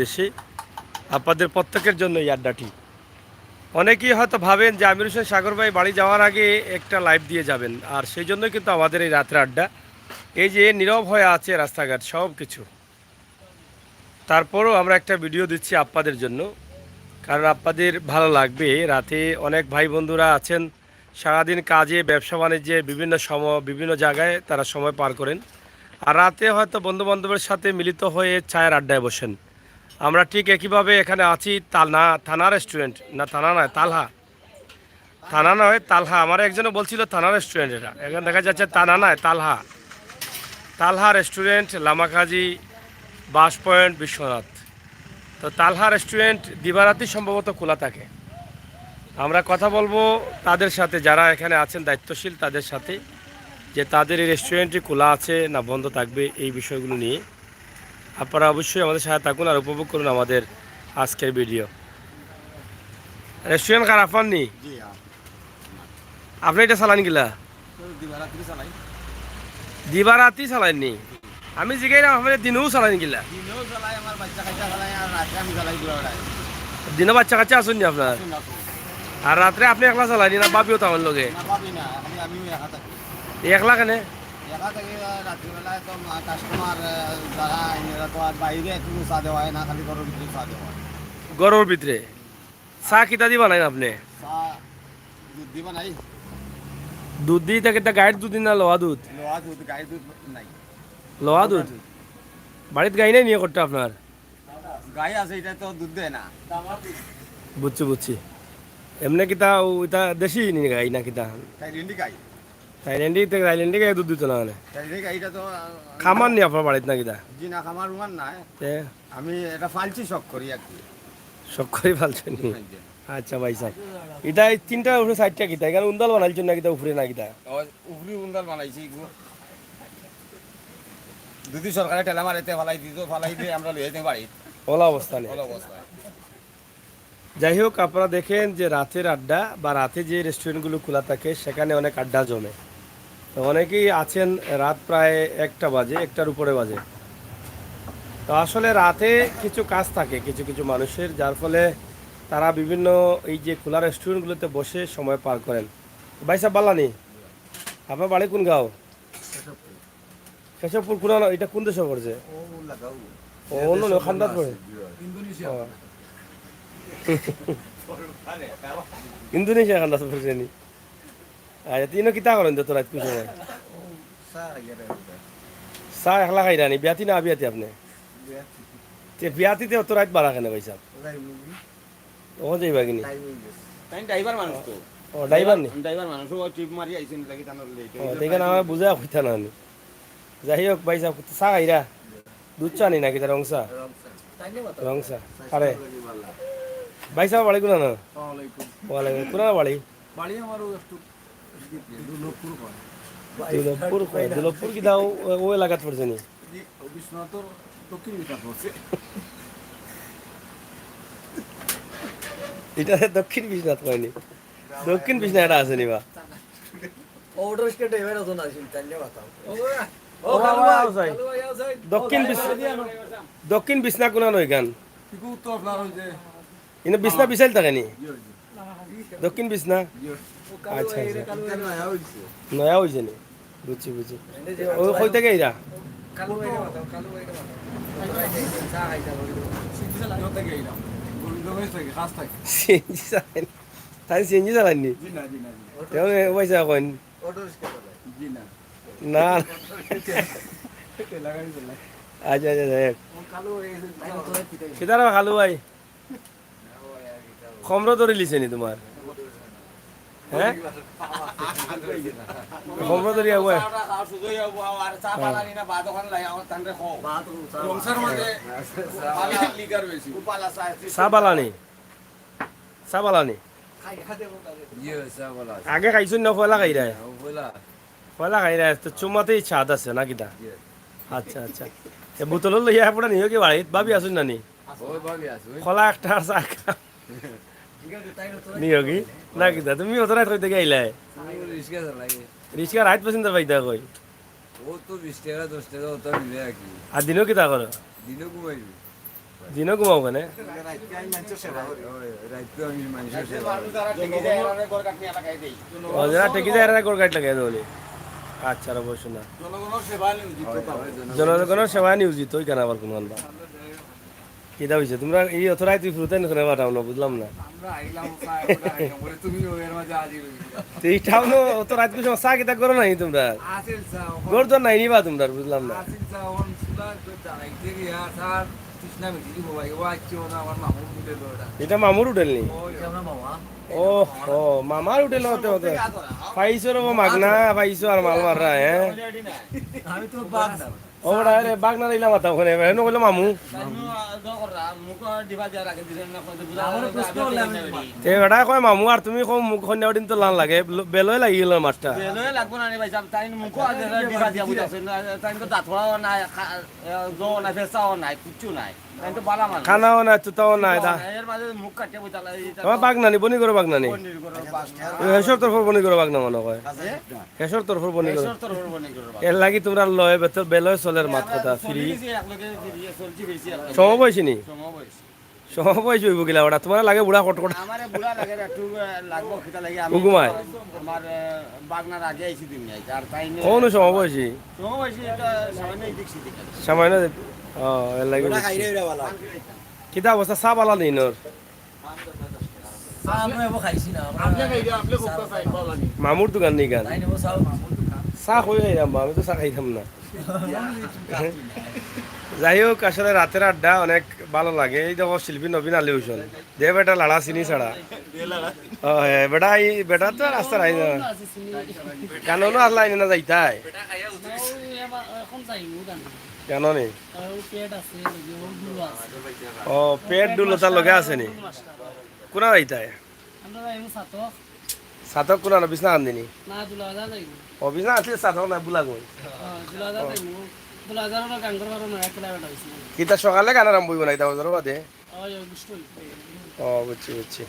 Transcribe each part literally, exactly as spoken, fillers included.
দেশে আপনাদের প্রত্যেকের জন্য এই আড্ডাটি। অনেকেই হয়তো ভাবেন যে আমির হোসেন সাগর ভাই বাড়ি যাওয়ার আগে একটা লাইভ দিয়ে যাবেন, আর সেই জন্যই কিন্তু আমাদের এই রাতের আড্ডা। এই যে নীরব হয়ে আছে রাস্তাঘাট, সব কিছু, তারপরও আমরা একটা ভিডিও দিচ্ছি আপনাদের জন্য, কারণ আপনাদের ভালো লাগবে। রাতে অনেক ভাই বন্ধুরা আছেন, সারাদিন কাজে, ব্যবসা বাণিজ্যে, বিভিন্ন সময়, বিভিন্ন জায়গায় তারা সময় পার করেন। আর রাতে হয়তো বন্ধু বান্ধবের সাথে মিলিত হয়ে চায়ের আড্ডায় বসেন। আমরা ঠিক একইভাবে এখানে আছি তানা, থানা রেস্টুরেন্ট, না, থানা নয়, তালহা। থানা নয়, তালহা। আমার একজনে বলছিল থানা রেস্টুরেন্ট এটা, এখন দেখা যাচ্ছে থানা নয়, তালহা। তালহা রেস্টুরেন্ট, লামাকাজি, বাস পয়েন্ট, বিশ্বনাথ। তো তালহা রেস্টুরেন্ট দিবারাতি সম্ভবত খোলা থাকে। আমরা কথা বলবো তাদের সাথে, যারা এখানে আছেন দায়িত্বশীল, তাদের সাথে, যে তাদের এই রেস্টুরেন্টটি খোলা আছে না বন্ধ থাকবে, এই বিষয়গুলো নিয়ে। আপনারা অবশ্যই আমাদের সাথে থাকুন আর উপভোগ করুন আমাদের আজকের ভিডিও। রেস্টুরেন্ট খারাপ পাননি? জি, হ্যাঁ। আপনি এটা চালান কিলা? তো দিবারাত্রি চালাই। দিবারাত্রি চালাইনি? আমি জিগাইলাম, আপনি দিনেও চালান কিলা? দিনেও চালাই, আমার বাচ্চা কাচ্চা চালাই, আর রাত্রে আমি চালাই দুয়ারায়। দিনে বাচ্চা কাচ্চা আছেন নি আপনার? আছেন, আছেন। আর রাত্রে আপনি একলা চালাইনি না ভাবিও তখন লগে? না, ভাবি না, খালি আমিও একা থাকি। একলা কেনে? একা থাকি, আহ, রাত্রিবেলায় তো মা-, কাস্টমার, আহ, যারা আইন, এরা তো আর বাইরে একটু চা দেওয়া হয় না, খালি ঘরের ভিতরে চা দেওয়া হয়। ঘরের ভিতরে? চা কিতা দি বানাইন আপনি? চা দুধ দি বানাই। দুধ দি, ইতা কিতা গাইর দুধ না লোয়া দুধ? লোয়া দুধ, গাইর দুধ নাই। লোয়া দুধ? বাড়িত গাই নাই নি একটা আপনার? গাই আছে, এটা তো দুধ দেয় না। বুঝছি, বুঝছি। এমনে কিতা ও, ইতা দেশি নি গাই না কিতা? থাইল্যান্ডি গাই। থাইল্যান্ডি, তে থাইল্যান্ডি গাই দুধ দিত না মানে? থাইল্যান্ডি গাই, এটা তো, আহ, খামার নি আপনার বাড়িত না কিতা? জি না, খামার উমার নাই। তে? আমি এটা ফালছি, শখ করি আর কি। শখ করি ফালছেন নি? জি, জি। আচ্ছা ভাই সাহেব, ইটা এই তিনটার উপরে চাইরটা কিতা? এখানে উন্দাল বানাইছেন না কিতা উপরে না কিতা? ও, উপরে উন্দাল বানাইছি এগু। যদি সরকারে ঠেলা মারে, তে ফালাই দিত, ফালাই দিয়ে আমরা লই যাইতাম বাড়ি। ওলা অবস্থা নেই। ওলা অবস্থা। যাই হোক, আপনারা দেখেন যে রাতের আড্ডা বা রাতে যে রেস্টুরেন্টগুলো খোলা থাকে, সেখানে অনেক আড্ডা জমে। তো অনেকেই আছেন, রাত প্রায় একটা বাজে, একটার উপরে বাজে। তো আসলে রাতে কিছু কাজ থাকে কিছু কিছু মানুষের, যার ফলে তারা বিভিন্ন এই যে খোলা রেস্টুরেন্টগুলোতে বসে সময় পার করেন। ভাই সাহেব, বালানি, আপনার বাড়ি কোন গাঁও? কেশবপুর। কেশবপুর কোন, এটা কোন দেশে পড়ছে? ও, অন্য না, খান্দাত পড়ে। ইন্দোনেশিয়া। ও। ইন্দোনেশিয়া খান্দাত পড়ছে নি? আচ্ছা, তিনো কিতা করেন যত রাইত কুন সময়? চা একলা খাইরা নি, বিয়াতি না আবিয়াতি আপনি? তে বিয়াতিতে অত রাইত বাড়া কেনে ভাই সাহেব? ও যাইবা কিনি? টাইম অই গেছে। তাইন ড্রাইভার মানুষ তো। ও, ড্রাইভার নি? ড্রাইভার মানুষ, ও ট্রিপ মারি আইছেন লাগি তানোর লেট অই গেছে। তে ইখান আমার বুঝা কইতা না নি। যাই হোক, ভাই সাহেব, চা খাইরা? দুধ চা নি নাকি, তা রং চা? রং চা। রং চা। আরে। ভাই সাহেব, বাড়ি কোন না? ওয়ালাইকুম। ওয়ালাইকুম। কোন বাড়ি? বাড়ি আমার ওই একটু দুর্লভপুর কয়। দুর্লভপুর কয়। দুর্লভপুর কিতা ও, ও এলাকাত পড়ছে নি? জি, ও বিশ্বনাথর দক্ষিণ দিকে পড়ছে। ইটা দক্ষিণ বিশ্বনাথ কয় নি? দক্ষিণ বিশ্বনাথ এটা আছে নি বা? ও, অটো রিক্সা ড্রাইভার অত না, চিন্তা নিয়ে কথা। ও, ও, কালু ভাই, আও যাই। কালু ভাই, আও যাই। দক্ষিণ বিশ-, দক্ষিণ বিছনা কোনা নয় গান? ইগু তো আপনার ওই যে ইনো বিছনা বিশাল থাকে নি? জি, জি। দক্ষিণ বিছনা? জি। আচ্ছা, আচ্ছা। এটা নয়া হইছে। নয়া হইছে নি? বুঝছি, বুঝছি। ও কই থেকে এরা? কালু ভাই, কালু ভাই। সিএনজি চালান। গোবিন্দগঞ্জ থেকে, খাস থেকে। সিএনজি চালান। তাই সিএনজি চালান নি? জি না, জি না, জি না। তেমন ও পয়সা কইন? অটো রিক্সা চালায়। জি না। না। ঠেলা গাড়ি চালায়। আচ্ছা, আচ্ছা, যাই হোক। ও কালু ভাই, এই যে তাই তো তোরা কি তাই? কিতারা কালু ভাই? খমরো ধরি লিছে নি তোমার? হ্যাঁ? খমরো ধরি আগুয়ায়? চা, চা, চা, সুজয় আবু, আর চা হ্যাঁ। বানানি না, বাদ ওখানে লাই, আমার তানরে খাও। বাদ ও চা রংসার মাঝে খালি লিকার বেশি। উপালা চা, চা বালানি? চা বালানি? ইয়ে, চা বালা আছে। আগে খাইছইন না, পয়লা খাইরায়? ও পয়লা। পয়লা খাইরায়, তো চুমাতেই স্বাদ আছে, না কিতা? ইয়ে। আচ্ছা, আচ্ছা। এ বোতল লইয়া পড়া নিও কি বাড়িত? ভাবি আছইন না নি? ওই ভাবি আছে, ওই। খোলা একটা আর চা খা। নিও কি? না কিতা? তুমি অত রাইত কই থেকে আইলায়? আমি রিক্সা চালাই। রিক্সা রাইত পর্যন্ত পাইতা কই? ও তো বিশ টাকা, দশ টাকা, অত নিবে আর কি। আর দিনও কিতা করো? দিনও ঘুমাইবি। দিনও ঘুমাও কেনে? রাইতে আমি মানুষের সেবা করি। ও, যারা টেকি যায়, এরা ঘর কাট লাগাই দেবো। আচ্ছা, আর অবশ্য না। জনগণের সেবায় নিয়োজিত। জনগণের সেবায় নিয়োজিত, ওইখানে আবার কোন গান বা? কিতা হইছে? তোমরা এই অত রাইত ফুরুতে নিয়ে পাঠাও না, বুঝলাম না। আমরা আইলাম, চা এখন আইলাম, বলে তুমি ওই এর মাঝে হাজির হয়ে গেলে। তো এই টাউনো অত রাইত কিছু চা কিতা করো নাই তোমরা? আসিল চা, ওখানে ঘর তো নাই নিবা তোমরা, বুঝলাম না। আসিল চা, ওখানে সুদা তো দাঁড়াইতে গিয়া, স্যার, তৃষ্ণা মিটি দিব ভাই, ও আইছে, ও না, আমার মামুর হোটেল ওটা। এটা মামুর হোটেল নি? ও, এটা আমার মামা। ও, ও, মামার হোটেল হতে হতে। পাইছো রে, ও মাগনা, পাইছো আর মাল মাররা, হ্যাঁ? আমি তো বাদ না। ও বেটা, আরে বাগনা দিলাম মাথা ওখানে, এবার হেন কইলো মামু। তে বেটা কয় মামু, আর তুমি কও মুখ খন্যা দিন তো লান লাগে, বেলয় লাগি গেল মাছটা। বেলয় লাগবো না রে ভাই সাহেব, তাই মুখো আজ দিবা দিয়া বুঝাছে না, তাই তো দাঁত ফোড়াও নাই, খা-, এ, জো নাই, ফেসাও নাই, কিচ্ছু নাই। তাই তো বালা মানুষ। খানাও নাই, তুতাও নাই, দা। এর মাঝে মুখ কাটিয়ে বুঝালা, এই আমার বাগনানি, বনি করে বাগনানি। বনির করে বাগনা। হেসর তরফর বনি করে বাগনা মনে হয়। হেসর তরফর বনি করে। হেসর তরফর বনি করে বাগনা। এর লাগি তোমরা লয় বেতর বেলয় চলের মাত কথা, ফিরি। চলছি ফিরছি এক লগে, ফিরি চলছি ফিরছি এক লগে। সমবয়সী নি? সমবয়সী। সমবয়সী হইব গিলা ওটা, তোমার লাগে বুড়া কটকট। আমারে বুড়া লাগে না, একটু, আহ, লাগবো, খেতা লাগে। আমি হুকুমায়। আমার, আহ, বাগনার আগে আইছি দিন নাই, আর তাই নিয়ে কোনো সমবয়সী? সমবয়সী এটা সামান্য এদিক সেদিক আছে। সামান্য, ও, এর লাগি ওটা বুঝছি। খাইলে ওটা ভালো। কিতা অবস্থা, চা বালা নেই নর? চা আমরা এবার খাইছি না, আমরা আপনি খাইলে, আপনি কোথাও খাই পাওয়া নেই। মামুর দোকান নেই কেন? তাই নেবো চা, মামুর দোকান। চা কই খাইলাম বা, আমি তো চা খাইতাম না। যাই হোক, আসলে রাতের আড্ডা অনেক ভালো লাগে। এই দেখো শিল্পী নবীন আলী হোসেন, দে বেটা লাড়া চিনি ছাড়া। ও, হ্যাঁ, বেটা, এই বেটা তো রাস্তা নাই না। গান হলো আসলে আইনে না যাইতাই। কেন নেই? ও, পেট ডুলো তার লগে আছে নি? কোনা যাইতাই? আমরা যাইমু ছাতক। ছাতক কোনা না, বিছনা আন দিনি? না, দুলাবাজার যাইমু। ও, বিছনা আছে, ছাতক না, বুলা কই? ও, দুলাবাজার যাইমু। দুলাবাজার হলো গাঙ্গর বারো নয়া কিলোমিটার হইছে। কিতা সকালে গান আরম্ভ হইব না, এটা হজর বাদে? ওই, ওই, বুঝতে হইব। ও, বুঝছি, বুঝছি।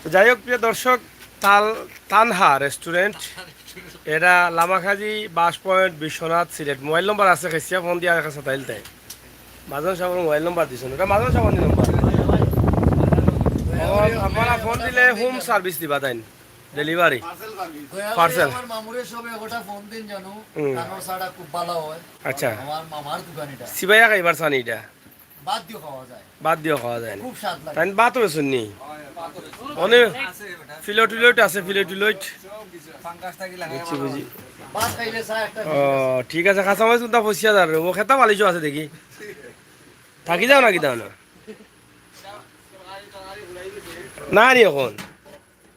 তো যাই হোক, প্রিয় দর্শক, তাল-, তানহা রেস্টুরেন্ট, এটা লামাখাজি বাস পয়েন্ট, বিশ্বনাথ, সিলেট। মোবাইল নম্বর আছে, খেসিয়া ফোন দিয়া দেখা সাতাইল তাই। মাজন সাহেবের মোবাইল নম্বর দিছেন, ওটা মাজন সাহেবের নম্বর। ও, আপনারা ফোন দিলে হোম সার্ভিস দিবা তাই, ডেলিভারি। পার্সেল। আমার মামুরে সবে ওটা ফোন দিন জানো, হুম। কানো সাড়া খুব ভালো হয়। আচ্ছা। আমার মামার দোকান এটা। সিবাইয়া খাইবার চানি এটা? বাদ দিয়ে খাওয়া যায়। বাদ দিয়ে খাওয়া যায় না। খুব স্বাদ লাগে। তাই ভাতও বেচুন নি? অনে ফিলেট টিলেট আছে, ফিলেট টিলেট। বুঝছি, বুঝি। ভাত খাইলে চা একটা ও, ঠিক আছে, কাঁচা মরিচ কোনটা পঁচিশ হাজার, ও খেতা বালিশও আছে দেখি। থাকি যাও না, কি দাও না? না নি এখন।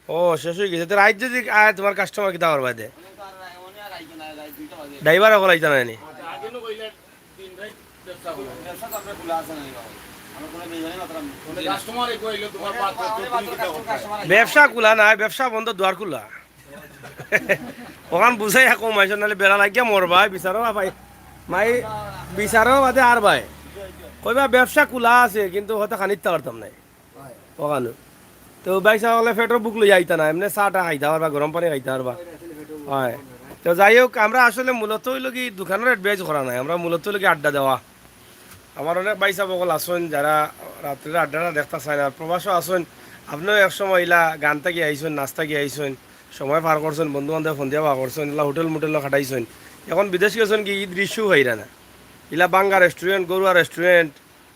ও, শেষ হয়ে গেছে। তো রাইত যদি আয়, তোমার কাস্টমার কিতা করবা দে? ড্রাইভার অকল আইতা নায় নি? ব্যবসা খোলা নাই, ব্যবসা বন্ধ, দুয়ার খোলা। ওখান বুঝাই কম আইসো, নাহলে বেড়া লাগিয়া মরবায়, বিচারো ভাই। মাই বিচারো বাদে আর ভাই। কইবা ব্যবসা খোলা আছে, কিন্তু হয়তো খানিতে পারতাম নাই। ওখানে। তো ভাই সাহেব, পেটর ভুক লইয়া আইতা না, এমনে চাটা খাইতা পারবা, গরম পানি খাইতা পারবা। হয়। তো যাই হোক, আমরা আসলে মূলত হইল কি দোকানের advertise করা নাই, আমরা মূলত হইল কি আড্ডা দেওয়া। আমার অনেক ভাই সাহেব অকল আছইন যারা রাত্রে আড্ডাটা দেখতা চাইন, আর প্রবাসও আছইন। আপনিও এক সময় ইলা গান থাকি আইছইন, নাচ থাকি আইছইন, সময় পার করছইন, বন্ধু বান্ধব ফোন দিয়া বার করছইন, ইলা হোটেল মোটেলও খাটাইছইন। এখন বিদেশ গেছইন কি, ই দৃশ্যও পাইরা না। ইলা বাঙ্গা রেস্টুরেন্ট, গরুয়া রেস্টুরেন্ট,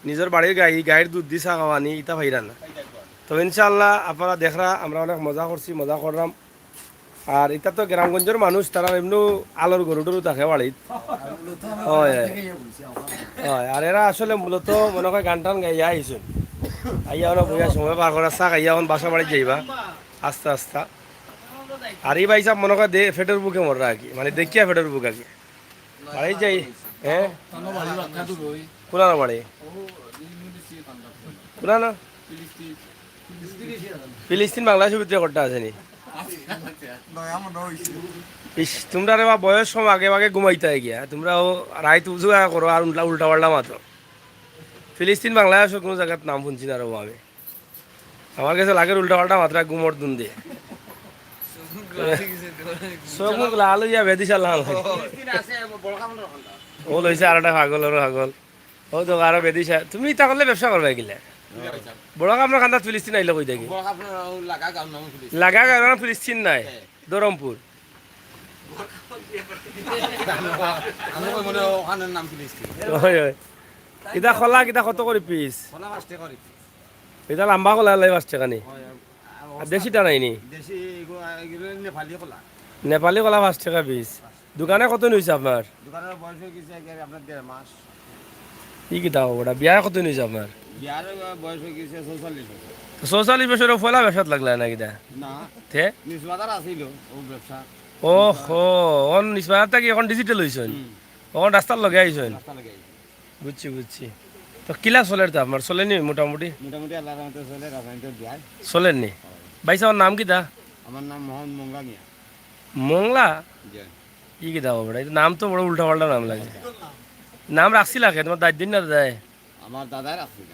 নিজর বাড়ির গাই, গাইর দুধ দি চা খাওয়ানি, ইতা পাইরা না। তো ইনশাআল্লাহ আপনারা দেখরা, আমরা অনেক মজা করছি, মজা করলাম। আর ইতা তো গ্রামগঞ্জর মানুষ, তারা এমনিও আলোর গরু টরু থাকে বাড়িত। হয়, হয়। হয়, আর এরা আসলে মূলত মনে হয় গান টান গাইয়া আইছইন। আইয়া অনো বইয়া সময় পার করা, চা খাইয়া এখন বাসা বাড়িত যাইবা আস্তে আস্তে। আর ই ভাই সাহেব মনে হয় দে-, পেটর ভুকে মররা আর কি, মানে দেখিয়া পেটর ভুক আর কি। বাড়ি যাই, হ্যাঁ? তানো বাড়ি বাক্কা দূর হই। কোনার বাড়ি? ও, এই মুহূর্তে সে কান্দা। কোনা না? ফিলিস্তিন। ফিলিস্তিন বাংলাদেশের ভিতরে কটা আছে নি? নয়া মনে হইছে। ইস, তোমরা রে বা বয়স কম, আগে আগে ঘুমাইতা গিয়া। তোমরা ও রাইত উজু আয়া করো আর উল্টা, উল্টা পাল্টা মাতো। ফিলিস্তিন বাংলাদেশের কোনো জাগাত নাম শুনছি না রে বা আমি। আমার কাছে লাগে উল্টা পাল্টা মাতরা ঘুমর দুন্দে। চোখ মুখ লাল হইয়া বেদিশা লাল হয়। ও লইছে আর একটা পাগল, ওর পাগল। ও তো আরো বেদিশা, তুমি ইতা করলে ব্যবসা করবায় কিলা? বড় আপনার কান্দাত ফিলিস্তিন আইলো কই দেখি? বড় আপনার লাগা গাঁও নাম ফিলিস্তিন। লাগা গাঁও নাম ফিলিস্তিন নাই, হ্যাঁ। ধরমপুর। আমি কই মনে হয় ওখানের নাম ফিলিস্তিন। হয়, হয়। ইতা কলা কিতা কত করি পিস? কলা পাঁচ টাকা করি পিস। ইতা লম্বা কলা লাই পাঁচ টাকা নি? হয়, আর আর দেশিটা নাই নি? দেশি এগুলো, এগুলো নেপালি কলা। নেপালি কলা পাঁচ টাকা পিস। দোকানে কত নিছে আপনার? দোকানের বয়স হয়ে গেছে আগে আপনার দেড় মাস। ই কিতা ওটা? বিয়ার কত নিছে আপনার? বিয়ার বয়স হয়ে গেছে চৌচল্লিশ বছর। তো চৌচল্লিশ বছরে পয়লা ব্যবসাত লাগলা না কিতা? না। তে? নিজ বাজার আছিল ও ব্যবসা। ও হো, অন নিজ বাজার থাকি অখন ডিজিটাল হইছইন। হুম। অখন রাস্তার লগে আইছইন। রাস্তা লাগাই। বুঝছি, বুঝছি। তো কিলা চলের তো আপনার? চলেনি মোটামুটি? মোটামুটি আল্লাহর রহমতে চলে, রাজধানীতে যায়। চলেননি? ভাই সাহেব, নাম কিতা? আমার নাম মোহাম্মদ মংলা মিয়া। মংলা? জি। ই কিতা খবর? এই নাম তো বড় উল্টা পাল্টা নাম লাগে। নাম রাখছিলা কে? তোমার দাদির না দাদায়? আমার দাদায় রাখছিল।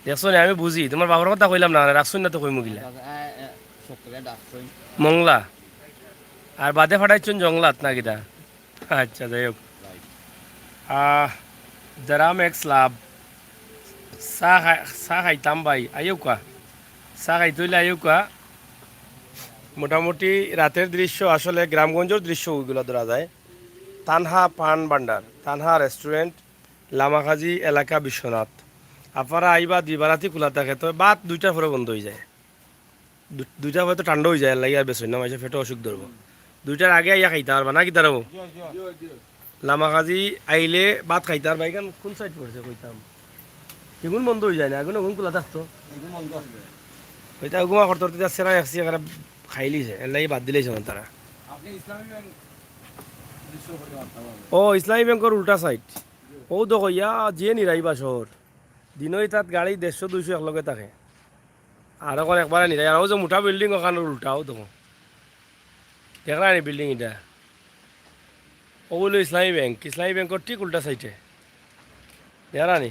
দেখছো নি, আমি বুঝি। তোমার বাবার কথা কইলাম না, রাখছইন না তো কইমু কিলা। দাদা, এ, এ, সত্তরে ডাকছইন। মংলা। আর বাদে ফাটাইছইন জংলাত না কিতা? আচ্ছা, যাই হোক। রাইট। আহ, জারাম এক্স লাভ। চা খাই-, চা খাইতাম ভাই, আইউক্কা। চা খাইতে অইলে আইউক্কা। মোটামুটি রাতের দৃশ্য, আসলে গ্রামগঞ্জর দৃশ্য ওইগুলা ধরা যায়। তানহা পান ভান্ডার, তানহা রেস্টুরেন্ট, লামাকাজি এলাকা বিশ্বনাথ। আপনারা আইবা দুইবার রাতি খোলা থাকে, তবে বাদ দুইটার পরে বন্ধ হয়ে যায়। দু-, দুইটার পরে তো ঠান্ডা হয়ে যায়, এর লাগি আর বেচইন না, মাইনষে পেটো অসুখ ধরবো। দুইটার আগে আইয়া খাইতা পারবা না, কিতা রে? লামাকাজি আইলে ভাত খাইতা পারবা। ইখান কোন সাইড পড়ছে কইতাম? ইগুন বন্ধ হয়ে যায় না, আগুন আগুন খোলা থাকতো। ওইটা উগুমা করতে করতে যা সেরা একসি এখানে খাইলিছে, এর লাগি বাদ দিলাইছে না তারা। আপনি ইসলামী ব্যাংক দৃশ্য করতে পারতাম আমি। ও, ইসলামী ব্যাংকর উল্টা সাইড। ও দেখো, ইয়া, যে নিরাইবা শহর। দিনই তাত গাড়ি দেড়শো দুইশো একলগে থাকে। আর এখন একবারে নিরাই। আর ও যে মোটা বিল্ডিং ওখানোর উল্টা, ও দেখো। দেখরা নি বিল্ডিং ইটা? ও অইলো ইসলামী ব্যাংক, ইসলামী ব্যাংকর ঠিক উল্টা সাইডে। দেখরা নি?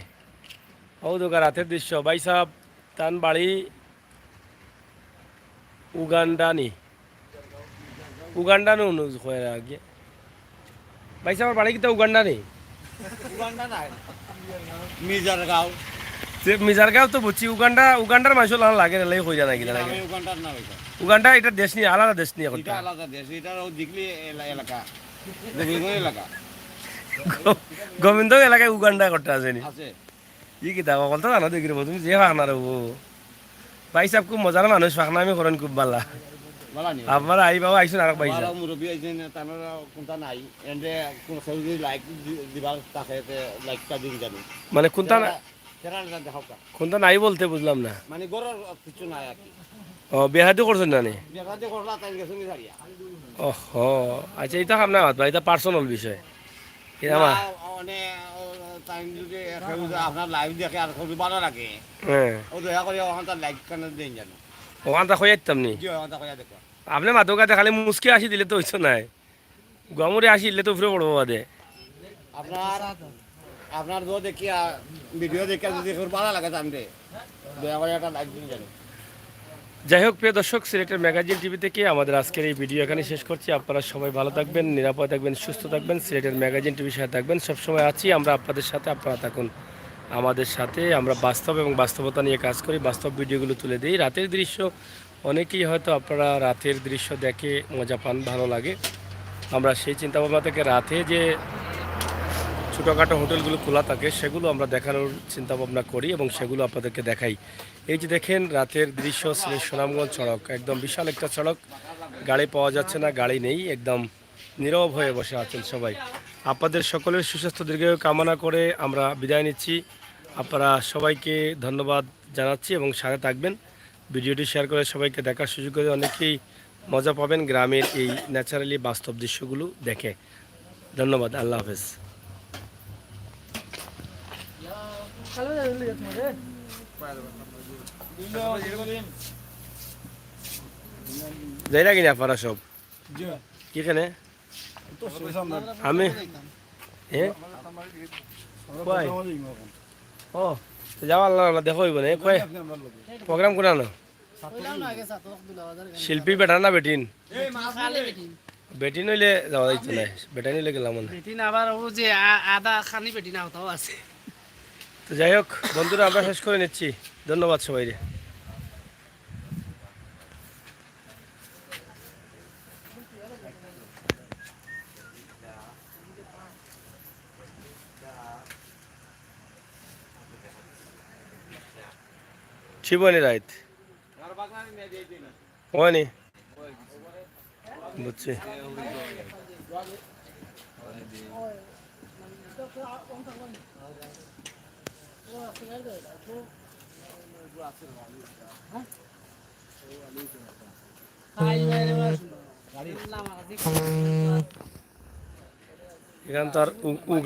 ও দেখো রাতের দৃশ্য। ভাই সাহেব, তান বাড়ি উগান্ডা নি? উগান্ডা নি অনুজ কয় আগে। ভাই সাহেব, আমার বাড়ি কিতা উগান্ডা নি? উগান্ডা নাই। মিজারগাঁও। তে মিজারগাঁও তো বুঝছি, উগান্ডা, উগান্ডার মানুষ লাগান লাগে না, লাগে কই জানা কিনা লাগে। আমি উগান্ডার না ওইটা। উগান্ডা এটা দেশ নি, আলাদা দেশ নি এখন। এটা আলাদা দেশ, এটা ও দিকলি এলা-, এলাকা। গোবিন্দ এলাকা। গো-, গোবিন্দ এলাকায় উগান্ডা করতে আছে নি? আছে। ই কিতা, অকল তো জানো দেখি রে, তুমি যে ফাঁকনা রে ও। ভাই সাহেব খুব মজার মানুষ, ফাঁকনা আমি করেন খুব ভালা। ভালা নি? আপনারা আই বাবা আইসুন আর ভাই সাহেব। মুরব্বী আইছেন, তারা কোনটা নাই, এন্ডে কোন কেউ যদি লাইক দি-, দিবার থাকে, তে লাইকটা দিন জানি। মানে কোনটা না-, চেহারা, চেহারা দেখাও কা। কোনটা নাই বলতে বুঝলাম না। মানে গরর কিছু নাই আর কি। ও, বিয়া শাদী করছেন না নি? বিয়া শাদী করলা, তাই গেছে নি ছাড়িয়া। ওহো, আচ্ছা, এটা আপনার মাত, এটা পার্সোনাল বিষয়। এটা আমার না, মানে, ও, তাই যদি কেউ যদি আপনার লাইভ দেখে আর খুবই ভালো লাগে, হ্যাঁ। ও দয়া করে ওখানটা লাইক কেন দেন জানো? ওখানটা কই যাইতাম নি? জি, ওখানটা কইয়া দেখো। আপনি মাতুকা খালি মুসকি আসি দিলে তো হইতো নাই। গুয়ামুড়ি আসি দিলে তো উপরে পড়বো বাদে। আপনার, আপনার দোয়া দেখিয়া, ভিডিও দেখিয়া যদি কেউ ভালো লাগে জানবে, দয়া করে একটা লাইক দিন জানো। যাই হোক, প্রিয় দর্শক, সিলেটের ম্যাগাজিন টিভি থেকে আমাদের আজকের এই ভিডিও এখানে শেষ করছি। আপনারা সবাই ভালো থাকবেন, নিরাপদ থাকবেন, সুস্থ থাকবেন, সিলেটের ম্যাগাজিন টিভির সাথে থাকবেন। সবসময় আছি আমরা আপনাদের সাথে, আপনারা থাকুন আমাদের সাথে। আমরা বাস্তব এবং বাস্তবতা নিয়ে কাজ করি, বাস্তব ভিডিওগুলো তুলে দিই। রাতের দৃশ্য অনেকেই হয়তো আপনারা রাতের দৃশ্য দেখে মজা পান, ভালো লাগে। আমরা সেই চিন্তাভাবনা থেকে রাতে যে ছোটোখাটো হোটেলগুলো খোলা থাকে, সেগুলো আমরা দেখানোর চিন্তাভাবনা করি এবং সেগুলো আপনাদেরকে দেখাই। এই যে দেখেন রাতের দৃশ্য, সিলেট সুনামগঞ্জ সড়ক, একদম বিশাল একটা সড়ক, গাড়ি পাওয়া যাচ্ছে না, গাড়ি নেই, একদম নীরব হয়ে বসে আছেন সবাই। আপনাদের সকলের সুস্বাস্থ্য দীর্ঘায়ু কামনা করে আমরা বিদায় নিচ্ছি। আপনারা সবাইকে ধন্যবাদ জানাচ্ছি এবং সাথে থাকবেন। ভিডিওটি শেয়ার করে সবাইকে দেখার সুযোগ করে অনেকেই মজা পাবেন গ্রামের এই ন্যাচারালি বাস্তব দৃশ্যগুলো দেখে। ধন্যবাদ, আল্লাহ হাফেজ। যাইরা কিনা আপনারা সব? জি। কিখানে? তো শেষ আমরা। আমি? হ্যাঁ? কই? ও, তো যাও, আল্লাহ, আল্লাহ, দেখা অইবো নে। কই? আপনি আমার লগে। প্রোগ্রাম কোনানো? শিল্পী বেটা না বেটিন? খালি বেটিন। বেটিন অইলে যাওয়া যাইতো না, বেটাইন অইলে গেলাম না। বেটিন আবার ও যে আ-, আদা খানি বেটিন আওতাও আছে। যাই হোক বন্ধুরা, আমরা শেষ করে নিচ্ছি। ধন্যবাদ সবাইরে। শিবনী রাইত। হয়নি? বুঝছি। এখান তো আর উ- উ-